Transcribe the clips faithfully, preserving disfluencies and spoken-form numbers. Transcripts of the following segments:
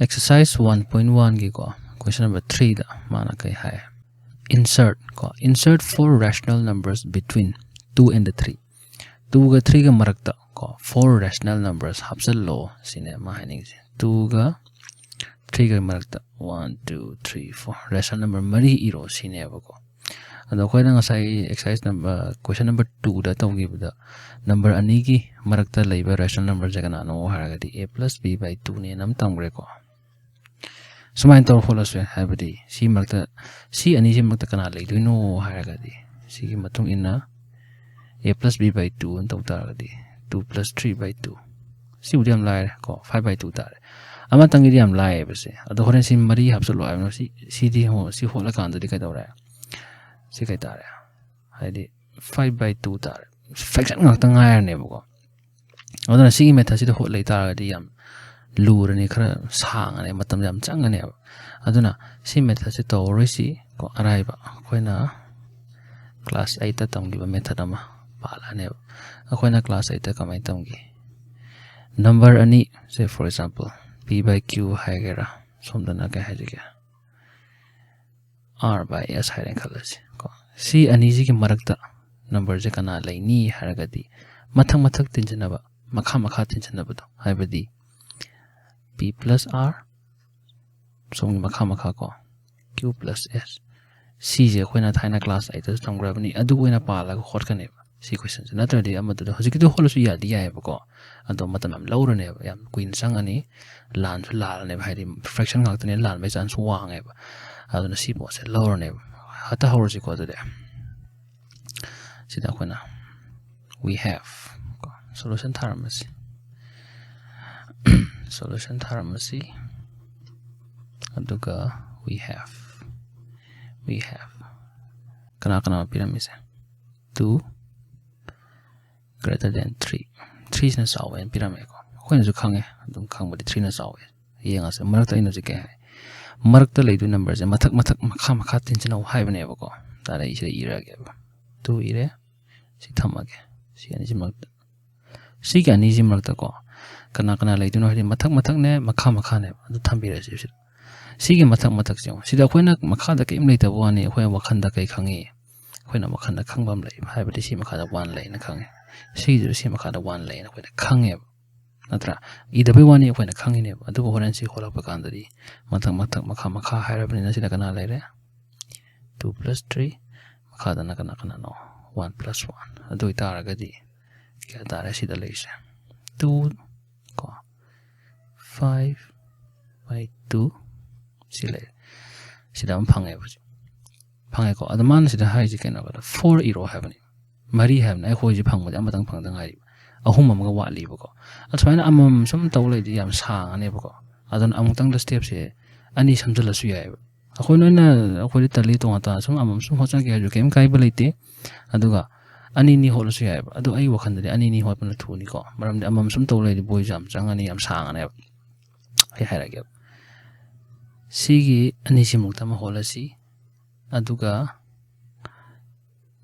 Exercise one point one ꯒꯤꯀꯣ, question number three ꯗ ꯃꯥꯅ ꯀꯩ ꯍꯥꯏ? Insert ꯀꯣ, insert four rational numbers between two and three. Twoꯒ threeꯒ ꯃꯔꯛꯇ ꯀꯣ, four rational numbers ꯍꯥꯞꯆꯜꯂꯣ ꯁꯤꯅꯦ ꯃꯥ ꯍꯥꯏꯅꯤꯡꯉꯤꯁꯦ꯫ Twoꯒ threeꯒ ꯃꯔꯛꯇ one, two, three, four rational number ꯃꯔꯤ ꯏꯔꯣ ꯁꯤꯅꯦꯕꯀꯣ꯫ ꯑꯗꯣ ꯑꯩꯈꯣꯏꯅ ꯉꯁꯥꯏ exercise number, question number two ꯗ ꯇꯧꯈꯤꯕꯗ number ꯑꯅꯤꯒꯤ ꯃꯔꯛꯇ ꯂꯩꯕ rational number ꯁꯦ ꯀꯅꯥꯅꯣ ꯍꯥꯏꯔꯒꯗꯤ a plus b by two ꯅꯦꯅ ꯑꯃ ꯇꯝꯈ꯭ꯔꯦꯀꯣ꯫ ꯁꯨꯃꯥꯏꯅ ꯇꯧꯔ ꯍꯣꯠꯂꯁꯨ ꯌꯥꯏ, ꯍꯥꯏꯕꯗꯤ ꯁꯤ ꯃꯔꯛꯇ, ꯁꯤ ꯑꯅꯤꯁꯤ ꯃꯔꯛꯇ ꯀꯅꯥ ꯂꯩꯗꯣꯏꯅꯣ ꯍꯥꯏꯔꯒꯗꯤ ꯁꯤꯒꯤ ꯃꯇꯨꯡ ꯏꯟꯅ a plus b by two ꯑꯅ ꯇꯧ ꯇꯥꯔꯒꯗꯤ two plus three by two, ꯁꯤꯕꯨꯗꯤ ꯌꯥꯝ ꯂꯥꯏꯔꯦ ꯀꯣ, five by two ꯇꯥꯔꯦ꯫ ꯑꯃꯇꯪꯒꯤꯗꯤ ꯌꯥꯝ ꯂꯥꯏꯌꯦꯕ ꯁꯦ꯫ ꯑꯗꯣ ꯍꯣꯔꯦꯟ ꯁꯤ ꯃꯔꯤ ꯍꯥꯞꯆꯜꯂꯣ ꯍꯥꯏꯕꯅꯣ, ꯁꯤ, ꯁꯤꯗꯤ ꯍꯣ-, ꯁꯤ ꯍꯣꯠꯂꯀꯥꯟꯗꯗꯤ ꯀꯩꯗꯧꯔꯦ? ꯁꯤ ꯀꯩ ꯇꯥꯔꯦ? ꯍꯥꯏꯗꯤ five by two ꯇꯥꯔꯦ꯫ Fraction ꯉꯥꯛꯇ ꯉꯥꯏꯔꯅꯦꯕꯀꯣ꯫ ꯑꯗꯨꯅ ꯁꯤꯒꯤ methodꯁꯤꯗ ꯍꯣꯠ ꯂꯩ ꯇꯥꯔꯒꯗꯤ ꯌꯥꯝ ꯂꯨꯔꯅꯤ, ꯈꯔ ꯁꯥꯡꯉꯅꯤ, ꯃꯇꯝ ꯌꯥꯝ ꯆꯪꯒꯅꯦꯕ꯫ ꯑꯗꯨꯅ ꯁꯤ methodꯁꯦ ꯇꯧꯔꯔꯣꯏꯁꯤ ꯀꯣ, ꯑꯔꯥꯏꯕ ꯑꯩꯈꯣꯏꯅ class eightꯇ ꯇꯝꯈꯤꯕ method ꯑꯃ ꯄꯥꯜꯂꯅꯦꯕ꯫ ꯑꯩꯈꯣꯏꯅ class eightꯇ ꯀꯃꯥꯏꯅ ꯇꯝꯈꯤ? Number ꯑꯅꯤ ꯁꯦ, for example, p by q ꯍꯥꯏꯒꯦꯔꯥ, ꯁꯣꯝꯗꯅ ꯀꯩ ꯍꯥꯏꯁꯤꯒꯦ, r by s ꯍꯥꯏꯔꯦꯅ ꯈꯜꯂꯁꯤ ꯀꯣ꯫ ꯁꯤ ꯑꯅꯤꯁꯤꯒꯤ ꯃꯔꯛꯇ numberꯁꯦ ꯀꯅꯥ ꯂꯩꯅꯤ ꯍꯥꯏꯔꯒꯗꯤ ꯃꯊꯛ ꯃꯊꯛ ꯇꯤꯟꯁꯤꯟꯅꯕ, ꯃꯈꯥ ꯃꯈꯥ ꯇꯤꯟꯁꯤꯟꯅꯕꯗꯣ, ꯍꯥꯏꯕꯗꯤ p plus r, ꯁꯣꯝꯒꯤ ꯃꯈꯥ ꯃꯈꯥ ꯀꯣ, q plus s꯫ ꯁꯤꯁꯦ ꯑꯩꯈꯣꯏꯅ ꯊꯥꯏꯅ class eightꯇꯁꯨ ꯇꯝꯈ꯭ꯔꯕꯅꯤ, ꯑꯗꯨ ꯑꯣꯏꯅ ꯄꯥꯜꯂꯒ ꯍꯣꯠꯀꯅꯦꯕ ꯁꯤ questionꯁꯦ꯫ ꯅꯠꯇ꯭ꯔꯗꯤ ꯑꯃꯗꯨꯗ, ꯍꯧꯖꯤꯛꯀꯤꯗꯨ ꯍꯣꯠꯂꯁꯨ ꯌꯥꯗꯤ ꯌꯥꯏꯑꯕꯀꯣ, ꯑꯗꯣ ꯃꯇꯝ ꯌꯥꯝ ꯂꯧꯔꯅꯦꯕ, ꯌꯥꯝ ꯀꯨꯏꯅ ꯆꯪꯉꯅꯤ, ꯂꯥꯟꯁꯨ ꯂꯥꯜꯂꯅꯦꯕ, ꯍꯥꯏꯗꯤ fraction ꯉꯥꯛꯇꯅꯦ, ꯂꯥꯟꯕꯒꯤ chance ꯋꯥꯡꯉꯦꯕ꯫ ꯑꯗꯨꯅ ꯁꯤ ꯄꯣꯠꯁꯦ ꯂꯧꯔꯅꯦꯕ꯫ ꯍꯦꯛꯇ ꯍꯧꯔꯁꯤꯀꯣ ꯑꯗꯨꯗꯤ꯫ ꯁꯤꯗ ꯑꯩꯈꯣꯏꯅ we have ꯀꯣ, solution ꯊꯥꯔꯝꯃꯁꯤ꯫ Solution ꯊꯥꯔꯝꯃꯁꯤ꯫ ꯑꯗꯨꯒ we have, we have ꯀꯅꯥ ꯀꯅꯥ ꯄꯤꯔꯝꯃꯤꯁꯦ? Two greater than three꯫ Threeꯁꯤꯅ ꯆꯥꯎꯋꯦꯅ ꯄꯤꯔꯝꯃꯦꯀꯣ꯫ ꯑꯩꯈꯣꯏꯅꯁꯨ ꯈꯪꯉꯦ, ꯑꯗꯨꯝ ꯈꯪꯕꯗꯤ threeꯅ ꯆꯥꯎꯋꯦ꯫ ꯌꯦꯡꯉꯁꯦ, ꯃꯔꯛꯇ ꯑꯩꯅ ꯍꯧꯖꯤꯛ ꯀꯩ ꯍꯥꯏ? ꯃꯔꯛꯇ ꯂꯩꯗꯣꯏ numberꯁꯦ ꯃꯊꯛ ꯃꯊꯛ, ꯃꯈꯥ ꯃꯈꯥ ꯇꯤꯟꯁꯤꯟꯅꯧ ꯍꯥꯏꯕꯅꯦꯕꯀꯣ꯫ ꯇꯥꯔꯦ, ꯑꯩ ꯁꯤꯗ ꯏꯔꯛꯑꯒꯦꯕ꯫ Two ꯏꯔꯦ, ꯁꯤ ꯊꯝꯃꯒꯦ꯫ ꯁꯤ ꯑꯅꯤꯁꯤ ꯃꯔꯛꯇ, ꯁꯤꯒꯤ ꯑꯅꯤꯁꯤ ꯃꯔꯛꯇꯀꯣ, ꯀꯅꯥ ꯀꯅꯥ ꯂꯩꯗꯣꯏꯅꯣ ꯍꯥꯏꯗꯤ ꯃꯊꯛ ꯃꯊꯛꯅꯦ, ꯃꯈꯥ ꯃꯈꯥꯅꯦꯕ꯫ ꯑꯗꯨ ꯊꯝꯕꯤꯔꯁꯤ ꯁꯤꯗ꯫ ꯁꯤꯒꯤ ꯃꯊꯛ ꯃꯊꯛꯁꯦ ꯌꯦꯡꯉꯣ꯫ ꯁꯤꯗ ꯑꯩꯈꯣꯏꯅ ꯃꯈꯥꯗ ꯀꯔꯤꯝ ꯂꯩꯇꯕ ꯋꯥꯅꯤ, ꯑꯩꯈꯣꯏꯅ ꯋꯥꯈꯜꯗ ꯀꯩ ꯈꯪꯉꯤ? ꯑꯩꯈꯣꯏꯅ ꯋꯥꯈꯜꯗ ꯈꯪꯕ ꯑꯃ ꯂꯩ, ꯍꯥꯏꯕꯗꯤ ꯁꯤ ꯃꯈꯥꯗ ꯋꯥꯟ ꯂꯩꯅ ꯈꯪꯉꯤ, ꯁꯤꯒꯤꯁꯨ ꯁꯤ ꯃꯈꯥꯗ ꯋꯥꯟ ꯂꯩꯅ ꯑꯩꯈꯣꯏꯅ ꯈꯪꯉꯦꯕ, ꯅꯠꯇ꯭ꯔꯥ? ꯏꯗꯕꯩ ꯋꯥꯅꯤ ꯑꯩꯈꯣꯏꯅ ꯈꯪꯉꯤꯅꯦꯕ꯫ ꯑꯗꯨꯕꯨ ꯍꯣꯔꯦꯟ ꯁꯤ ꯍꯣꯠꯂꯛꯄ ꯀꯥꯟꯗꯗꯤ ꯃꯊꯛ ꯃꯊꯛ ꯃꯈꯥ ꯃꯈꯥ ꯍꯥꯏꯔꯕꯅꯤꯅ ꯁꯤꯗ ꯀꯅꯥ ꯂꯩꯔꯦ? Two plus three꯫ ꯃꯈꯥꯗꯅ ꯀꯅꯥ ꯀꯅꯥꯅꯣ? One plus one꯫ ꯑꯗꯨ ꯑꯣꯏꯇꯥꯔꯒꯗꯤ ꯀꯌꯥ ꯇꯥꯔꯦ ꯁꯤꯗ ꯂꯩꯔꯤꯁꯦ? Two ꯀꯣ, five by two ꯁꯤ ꯂꯩꯔꯦ꯫ ꯁꯤꯗ ꯑꯃ ꯐꯪꯉꯦꯕ ꯍꯧꯖꯤꯛ꯫ ꯐꯪꯉꯦꯀꯣ꯫ ꯑꯗꯣ ꯃꯥꯅ ꯁꯤꯗ ꯍꯥꯏꯔꯤꯁꯦ ꯀꯩꯅꯣ ꯍꯥꯏꯕꯗ, four ꯏꯔꯣ ꯍꯥꯏꯕꯅꯤ꯫ ꯃꯔꯤ ꯍꯥꯏꯕꯅꯤ꯫ ꯑꯩꯈꯣꯏ ꯍꯧꯖꯤꯛ ꯐꯪꯕꯗꯤ ꯑꯃꯇꯪ ꯐꯪꯗ ꯉꯥꯏꯔꯤꯕ꯫ ꯑꯍꯨꯝ ꯑꯃꯒ ꯋꯥꯠꯂꯤꯕꯀꯣ꯫ ꯑꯁꯨꯃꯥꯏꯅ ꯑꯃꯃꯝ ꯁꯨꯝ ꯇꯧ ꯂꯩꯗꯤ ꯌꯥꯝ ꯁꯥꯡꯉꯅꯦꯕꯀꯣ꯫ ꯑꯗꯨꯅ ꯑꯃꯨꯛꯇꯪꯗ ꯁ꯭ꯇꯦꯞꯁꯦ ꯑꯅꯤ ꯁꯝꯖꯜꯂꯁꯨ ꯌꯥꯏꯑꯕ꯫ ꯑꯩꯈꯣꯏ ꯅꯣꯏꯅ, ꯑꯩꯈꯣꯏꯗꯤ ꯇꯜꯂꯤ, ꯇꯣꯉꯥꯟ ꯇꯣꯉꯥꯟ ꯁꯨꯝ ꯑꯃꯃꯝ ꯁꯨꯝ ꯍꯣꯠꯆꯒꯦ ꯍꯥꯏꯔꯁꯨ ꯀꯩꯝ ꯀꯥꯏꯕ ꯂꯩꯇꯦ꯫ ꯑꯗꯨꯒ ꯑꯅꯤ ꯑꯅꯤ ꯍꯣꯠꯂꯁꯨ ꯌꯥꯏꯑꯕ꯫ ꯑꯗꯣ ꯑꯩ ꯋꯥꯈꯜꯗꯗꯤ ꯑꯅꯤ ꯑꯅꯤ ꯍꯣꯠꯄꯅ ꯊꯨꯅꯤꯀꯣ꯫ ꯃꯔꯝꯗꯤ ꯑꯃꯃꯝ ꯁꯨꯝ ꯇꯧ ꯂꯩꯔꯗꯤ ꯕꯣꯏꯁꯨ ꯌꯥꯝ ꯆꯪꯉꯅꯤ, ꯌꯥꯝ ꯁꯥꯡꯉꯅꯦꯕ꯫ ꯑꯩ ꯍꯥꯏꯔꯛꯑꯒꯦꯕ꯫ ꯁꯤꯒꯤ ꯑꯅꯤꯁꯤꯃꯨꯛꯇ ꯑꯃ ꯍꯣꯠꯂꯁꯤ꯫ ꯑꯗꯨꯒ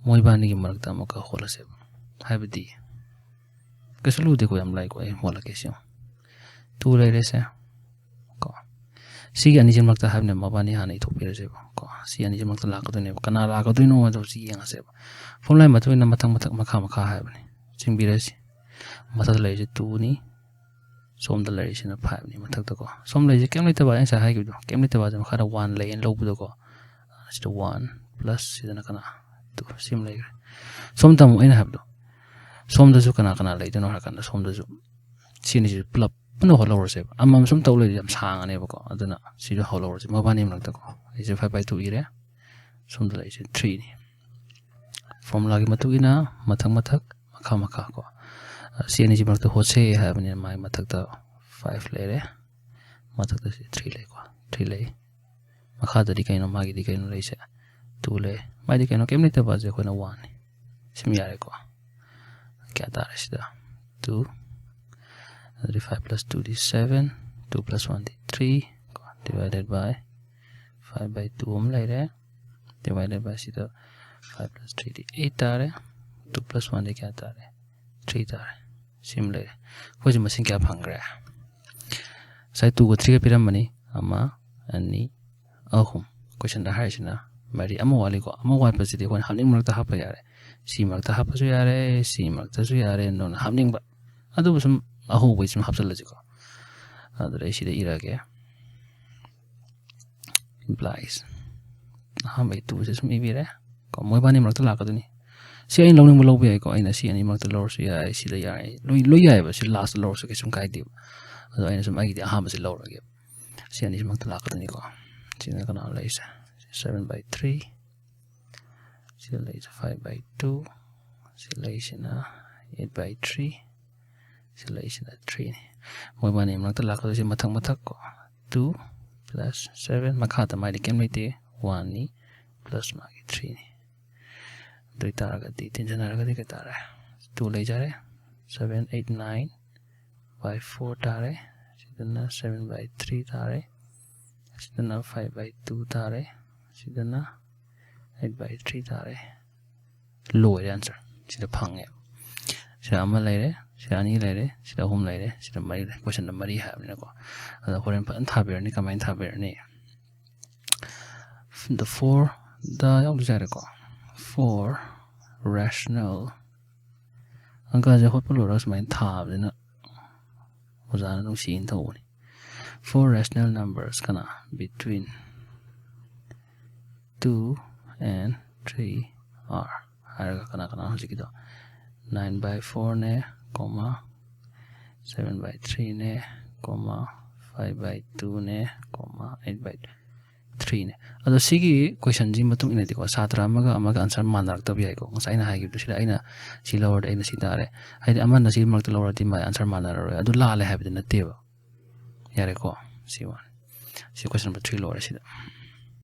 ꯃꯣꯏꯕꯥꯅꯤꯒꯤ ꯃꯔꯛꯇ ꯑꯃꯨꯛꯀ ꯍꯣꯠꯂꯁꯦꯕ꯫ ꯍꯥꯏꯕꯗꯤ ꯀꯩꯁꯨ ꯂꯨꯗꯦꯀꯣ, ꯌꯥꯝ ꯂꯥꯏꯀꯣ꯫ ꯑꯩ ꯍꯣꯠꯂꯛꯀꯦ ꯁꯤ꯫ Two ꯂꯩꯔꯦꯁꯦ ꯀꯣ꯫ ꯁꯤꯒꯤ ꯑꯅꯤꯁꯤ ꯃꯔꯛꯇ ꯍꯥꯏꯕꯅꯦ, ꯃꯕꯥꯅꯤ ꯍꯥꯟꯅ ꯏꯊꯣꯛꯄꯤꯔꯁꯦꯕ ꯀꯣ꯫ ꯁꯤ ꯑꯅꯤꯁꯤ ꯃꯔꯛꯇ ꯂꯥꯛꯀꯗꯣꯏꯅꯦꯕ꯫ ꯀꯅꯥ ꯂꯥꯛꯀꯗꯣꯏꯅꯣ ꯍꯥꯏꯗꯣ ꯁꯤ ꯌꯦꯡꯉꯁꯦꯕ꯫ ꯐꯣꯔꯃꯨꯂꯥꯒꯤ ꯃꯇꯨꯡ ꯏꯟꯅ ꯃꯊꯛ ꯃꯊꯛ ꯃꯈꯥ ꯃꯈꯥ ꯍꯥꯏꯕꯅꯤ꯫ ꯆꯤꯡꯕꯤꯔꯁꯤ꯫ ꯃꯊꯛꯇ ꯂꯩꯔꯤꯁꯦ ꯇꯨꯅꯤ, ꯁꯣꯝꯗ ꯂꯩꯔꯤꯁꯤꯅ ꯐꯥꯏꯚꯅꯤ ꯃꯊꯛꯇꯀꯣ꯫ ꯁꯣꯝ ꯂꯩꯔꯤꯁꯦ ꯀꯩꯝ ꯂꯩꯇꯕ, ꯑꯩ ꯉꯁꯥꯏ ꯍꯥꯏꯈꯤꯕꯗꯣ, ꯀꯩꯝ ꯂꯩꯇꯕ ꯍꯥꯏꯁꯦ ꯃꯈꯥꯗ ꯋꯥꯟ ꯂꯩꯌꯦꯅ ꯂꯧꯕꯗꯣꯀꯣ꯫ ꯁꯤꯗ ꯋꯥꯟ ꯄ꯭ꯂꯁ ꯁꯤꯗꯅ ꯀꯅꯥ? ꯇꯨ꯫ ꯁꯤꯃ ꯂꯩꯈ꯭ꯔꯦ꯫ ꯁꯣꯝꯗ ꯑꯃꯨꯛ ꯑꯩꯅ ꯍꯥꯏꯕꯗꯣ, ꯁꯣꯝꯗꯁꯨ ꯀꯅꯥ ꯀꯅꯥ ꯂꯩꯗꯣꯏꯅꯣ ꯍꯥꯏꯔꯀꯥꯟꯗ ꯁꯣꯝꯗꯁꯨ ꯁꯤ ꯑꯅꯤꯁꯤꯁꯨ ꯄꯨꯂꯞ ꯄꯨꯟꯅ ꯍꯣꯠꯍꯧꯔꯁꯦꯕ꯫ ꯑꯃꯃꯝ ꯁꯨꯝ ꯇꯧ ꯂꯩꯔꯗꯤ ꯌꯥꯝ ꯁꯥꯡꯉꯅꯦꯕꯀꯣ꯫ ꯑꯗꯨꯅ ꯁꯤꯁꯨ ꯍꯣꯠꯍꯧꯔꯁꯦ ꯃꯕꯥꯅꯤ ꯃꯔꯛꯇꯀꯣ꯫ ꯑꯩꯁꯦ ꯐꯥꯏꯚ ꯕꯥꯏ ꯇꯨ ꯏꯔꯦ꯫ ꯁꯣꯝꯗ ꯂꯩꯔꯤꯁꯦ ꯊ꯭ꯔꯤꯅꯤ꯫ ꯐꯣꯔꯃꯨꯂꯥꯒꯤ ꯃꯇꯨꯡ ꯏꯟꯅ ꯃꯊꯛ ꯃꯊꯛ, ꯃꯈꯥ ꯃꯈꯥ ꯀꯣ꯫ ꯁꯤ ꯑꯅꯤꯁꯤ ꯃꯔꯛꯇ ꯍꯣꯠꯁꯦ ꯍꯥꯏꯕꯅꯤꯅ ꯃꯥꯒꯤ ꯃꯊꯛꯇ ꯐꯥꯏꯚ ꯂꯩꯔꯦ, ꯃꯊꯛꯇ ꯁꯤ ꯊ꯭ꯔꯤ ꯂꯩꯀꯣ, ꯊ꯭ꯔꯤ ꯂꯩ꯫ ꯃꯈꯥꯗꯗꯤ ꯀꯩꯅꯣ, ꯃꯥꯒꯤꯗꯤ ꯀꯩꯅꯣ ꯂꯩꯁꯦ? ꯇꯨ ꯂꯩ꯫ ꯃꯥꯏꯗꯤ ꯀꯩꯅꯣ, ꯀꯩꯝ ꯂꯩꯇꯕ ꯍꯥꯏꯁꯦ ꯑꯩꯈꯣꯏꯅ ꯋꯥꯟꯅꯤ꯫ ꯁꯤꯃ ꯌꯥꯔꯦꯀꯣ꯫ ꯀꯌꯥ ꯇꯥꯔꯦ ꯁꯤꯗ? ꯇꯨ꯫ ꯑꯗꯨꯗꯤ ꯐꯥꯏꯚ ꯄ꯭ꯂꯁ ꯇꯨꯗꯤ ꯁꯕꯦꯟ, ꯇꯨ ꯄ꯭ꯂꯁ ꯋꯥꯟꯗꯤ ꯊ꯭ꯔꯤ ꯀꯣ, divided by five by two ꯑꯃ ꯂꯩꯔꯦ, divided by ꯁꯤꯗ five plus threeꯗꯤ eight ꯇꯥꯔꯦ, two plus oneꯗꯤ ꯀꯌꯥ ꯇꯥꯔꯦ? Three ꯇꯥꯔꯦ꯫ ꯁꯤꯃ ꯂꯩꯔꯦ꯫ ꯑꯩꯈꯣꯏꯁꯦ ꯃꯁꯤꯡ ꯀꯌꯥ ꯐꯪꯈ꯭ꯔꯦ? ꯉꯁꯥꯏ ꯇꯨꯒ ꯊ꯭ꯔꯤꯒ ꯄꯤꯔꯝꯕꯅꯤ꯫ ꯑꯃ, ꯑꯅꯤ, ꯑꯍꯨꯝ꯫ ꯀꯣꯏꯁꯟꯗ ꯍꯥꯏꯔꯤꯁꯤꯅ ꯃꯔꯤ꯫ ꯑꯃ ꯋꯥꯠꯂꯤꯀꯣ꯫ ꯑꯃ ꯋꯥꯠꯄꯁꯤꯗꯤ ꯑꯩꯈꯣꯏꯅ ꯍꯥꯞꯅꯤꯡꯕ ꯃꯔꯛꯇ ꯍꯥꯞꯄ ꯌꯥꯔꯦ꯫ ꯁꯤ ꯃꯔꯛꯇ ꯍꯥꯞꯄꯁꯨ ꯌꯥꯔꯦ, ꯁꯤ ꯃꯔꯛꯇꯁꯨ ꯌꯥꯔꯦ, ꯅꯪꯅ ꯍꯥꯞꯅꯤꯡꯕ꯫ ꯑꯗꯨꯕꯨ ꯁꯨꯝ ꯑꯍꯧꯕꯩ ꯁꯨꯝ ꯍꯥꯞꯆꯤꯜꯂꯁꯤꯀꯣ꯫ ꯑꯗꯨꯗ ꯑꯩ ꯁꯤꯗ ꯏꯔꯛꯑꯒꯦ꯫ Implies ꯑꯍꯥꯟꯕꯒꯤ ꯇꯨꯁꯦ ꯁꯨꯝ ꯏꯕꯤꯔꯦ ꯀꯣ꯫ ꯃꯣꯏꯕꯥꯅꯤ ꯃꯔꯛꯇ ꯂꯥꯛꯀꯗꯣꯏꯅꯤ꯫ ꯁꯤ ꯑꯩꯅ ꯂꯧꯅꯤꯡꯕ ꯂꯧꯕ ꯌꯥꯏꯀꯣ꯫ ꯑꯩꯅ ꯁꯤ ꯑꯅꯤ ꯃꯔꯛꯇ ꯂꯧꯔꯁꯨ ꯌꯥꯏ, ꯁꯤꯗ ꯌꯥꯏ, ꯂꯣꯏ, ꯂꯣꯏ ꯌꯥꯏꯑꯕ꯫ ꯁꯤ ꯂꯥꯁꯇ ꯂꯧꯔꯁꯨ ꯀꯩꯁꯨꯝ ꯀꯥꯏꯗꯦꯕ꯫ ꯑꯗꯣ ꯑꯩꯅ ꯁꯨꯝ ꯑꯩꯒꯤꯗꯤ ꯑꯍꯥꯟꯕꯁꯤ ꯂꯧꯔꯒꯦ꯫ ꯁꯤ ꯑꯅꯤꯁꯤ ꯃꯔꯛꯇ ꯂꯥꯛꯀꯗꯣꯏꯅꯤꯀꯣ꯫ ꯁꯤꯅ ꯀꯅꯥ ꯂꯩꯔꯤꯁꯦ? Seven by three꯫ ꯁꯤꯗ ꯂꯩꯔꯤꯁꯦ five by two꯫ ꯁꯤ ꯂꯩꯔꯤꯁꯤꯅ eight by three꯫ ꯁꯤ ꯂꯩꯔꯤꯁꯤꯅ ꯊ꯭ꯔꯤꯅꯤ꯫ ꯃꯣꯏꯕꯥꯅꯤ ꯃꯔꯛꯇ ꯂꯥꯛꯀꯗꯣꯏꯁꯦ ꯃꯊꯛ ꯃꯊꯛ ꯀꯣ꯫ Two plus seven꯫ ꯃꯈꯥꯗ ꯃꯥꯏꯗꯤ ꯀꯩꯝ ꯂꯩꯇꯦ꯫ Oneꯅꯤ plus ꯃꯥꯒꯤ ꯊ꯭ꯔꯤꯅꯤ꯫ ꯑꯗꯨ ꯑꯣꯏꯇꯥꯔꯒꯗꯤ ꯇꯤꯟꯁꯤꯟꯅꯔꯒꯗꯤ ꯀꯩ ꯇꯥꯔꯦ? Two ꯂꯩꯖꯔꯦ꯫ Seven, eight, nine by four ꯇꯥꯔꯦ꯫ ꯁꯤꯗꯅ seven by three ꯇꯥꯔꯦ꯫ ꯁꯤꯗꯅ five by two ꯇꯥꯔꯦ꯫ ꯁꯤꯗꯅ eight by three ꯇꯥꯔꯦ꯫ ꯂꯣꯏꯔꯦ answer꯫ ꯁꯤꯗ ꯐꯪꯉꯦ꯫ ꯁꯤꯗ ꯑꯃ ꯂꯩꯔꯦ, ꯁꯤꯗ ꯑꯅꯤ ꯂꯩꯔꯦ, ꯁꯤꯗ ꯑꯍꯨꯝ ꯂꯩꯔꯦ, ꯁꯤꯗ ꯃꯔꯤ ꯂꯩꯔꯦ꯫ ꯀꯣꯏꯁꯟꯗ ꯃꯔꯤ ꯍꯥꯏꯕꯅꯤꯅꯀꯣ꯫ ꯑꯗꯣ ꯍꯣꯔꯦꯟ ꯐꯖꯅ ꯊꯥꯕꯤꯔꯅꯤ꯫ ꯀꯃꯥꯏꯅ ꯊꯥꯕꯤꯔꯅꯤ? The four ꯗ ꯌꯥꯎꯗ꯭ꯔꯁꯨ ꯌꯥꯔꯦꯀꯣ꯫ Four rational꯫ ꯑꯪꯀꯁꯦ ꯍꯣꯠꯄ ꯂꯣꯏꯔꯒ ꯁꯨꯃꯥꯏꯅ ꯊꯥꯕꯁꯤꯅ ꯑꯣꯖꯥꯅ ꯅꯨꯡꯁꯤꯅ ꯇꯧꯕꯅꯤ꯫ Four rational numbers ꯀꯅꯥ? Between two and three are ꯍꯥꯏꯔꯒ ꯀꯅꯥ ꯀꯅꯥ ꯍꯧꯖꯤꯛꯀꯤꯗꯣ? Nine by fourꯅꯦ, comma, seven by threeꯅꯦ, comma, five by twoꯅꯦ, comma, eight by threeꯅꯦ꯫ ꯑꯗꯣ ꯁꯤꯒꯤ ꯀꯣꯏꯁꯟꯁꯤ ꯃꯇꯨꯡ ꯏꯟꯅꯗꯤꯀꯣ, ꯁꯥꯇ꯭ꯔ ꯑꯃꯒ ꯑꯃꯒ answer ꯃꯥꯟꯅꯔꯛꯇꯕ ꯌꯥꯏꯀꯣ꯫ ꯉꯁꯥꯏ ꯑꯩꯅ ꯍꯥꯏꯈꯤꯕꯗꯣ, ꯁꯤꯗ ꯑꯩꯅ ꯁꯤ ꯂꯧꯔꯗꯤ ꯑꯩꯅ ꯁꯤ ꯇꯥꯔꯦ꯫ ꯍꯥꯏꯗꯤ ꯑꯃꯅ ꯁꯤ ꯃꯔꯛꯇ ꯂꯧꯔꯗꯤ ꯃꯥ answer ꯃꯥꯟꯅꯔꯔꯣꯏ꯫ ꯑꯗꯨ ꯂꯥꯜꯂꯦ ꯍꯥꯏꯕꯗꯤ ꯅꯠꯇꯦꯕ꯫ ꯌꯥꯔꯦꯀꯣ? ꯁꯤ ꯋꯥꯅꯤ꯫ ꯁꯤ question number three ꯂꯣꯏꯔꯦ ꯁꯤꯗ꯫